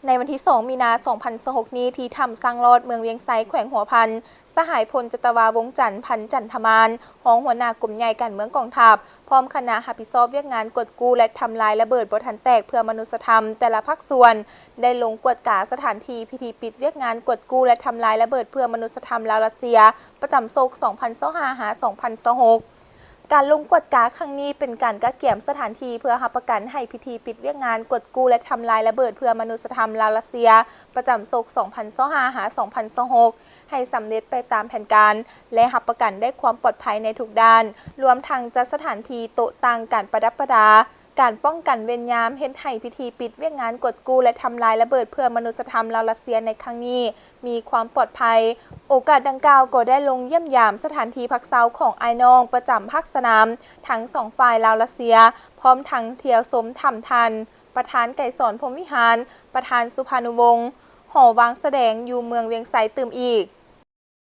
ໃນວັນທີສອງ ມີນາ ສອງພັນຊາວຫົກນີ້ ທີ່ຖ້ຳຊ້າງລອດ ເມືອງວຽງໄຊ ແຂວງຫົວພັນ, ສະຫາຍ ພົນຈັດຕະວາ ວົງຈັນ ພັນຈັນທະມານ ຮອງຫົວໜ້າກົມໃຫຍ່ການເມືອງກອງທັບ ພ້ອມຄະນະຮັບຜິດຊອບວຽກງານກວດກູ້ ແລະ ທຳລາຍລະເບີດບໍ່ທັນແຕກເພື່ອມະນຸດສະທຳ ແຕ່ລະພາກສ່ວນ ໄດ້ລົງກວດກາສະຖານທີ່ພິທີປິດວຽກງານກວດກູ້ ແລະ ທຳລາຍລະເບີດເພື່ອມະນຸດສະທຳລາວ-ຣັດເຊຍ ປະຈຳສົກ ສອງພັນຊາວຫ້າ ຫາ ສອງພັນຊາວຫົກ. ການລົງກວດກາຄັ້ງນີ້ເປັນການກະກຽມສະຖານທີ່ເພື່ອຮັບປະກັນໃຫ້ພິທີປິດວຽກງານກວດກູ້ ແລະ ທຳລາຍລະເບີດເພື່ອມະນຸດສະທຳລາວ-ຣັດເຊຍ ປະຈຳສົກ ສອງພັນຊາວຫ້າ ຫາ ສອງພັນຊາວຫົກ ໃຫ້ສຳເລັດໄປຕາມແຜນການ ແລະ ຮັບປະກັນໄດ້ຄວາມປອດໄພໃນທຸກດ້ານ, ລວມທັງຈັດສະຖານທີ່ໂຕະຕັ່ງການປະດັບປະດາ, ການປ້ອງກັນເວນຍາມ ເຮັດໃຫ້ພິທີປິດວຽກງານກວດກູ້ ແລະ ທຳລາຍລະເບີດເພື່ອມະນຸດສະທຳລາວ-ຣັດເຊຍໃນຄັ້ງນີ້ ມີຄວາມປອດໄພ. ໂອກາດດັ່ງກ່າວກໍໄດ້ລົງຢ້ຽມຢາມສະຖານທີ່ພັກເຊົາຂອງອ້າຍນ້ອງປະຈຳພາກສະໜາມທັງສອງຝ່າຍລາວ-ຣັດເຊຍ, ພ້ອມທັງທ່ຽວຊົມຖ້ຳທ່ານ ປະທານໄກສອນ ພົມວິຫານ, ປະທານສຸພານຸວົງ, ຫໍວາງສະແດງຢູ່ເມືອງວຽງໄຊຕື່ມອີກ.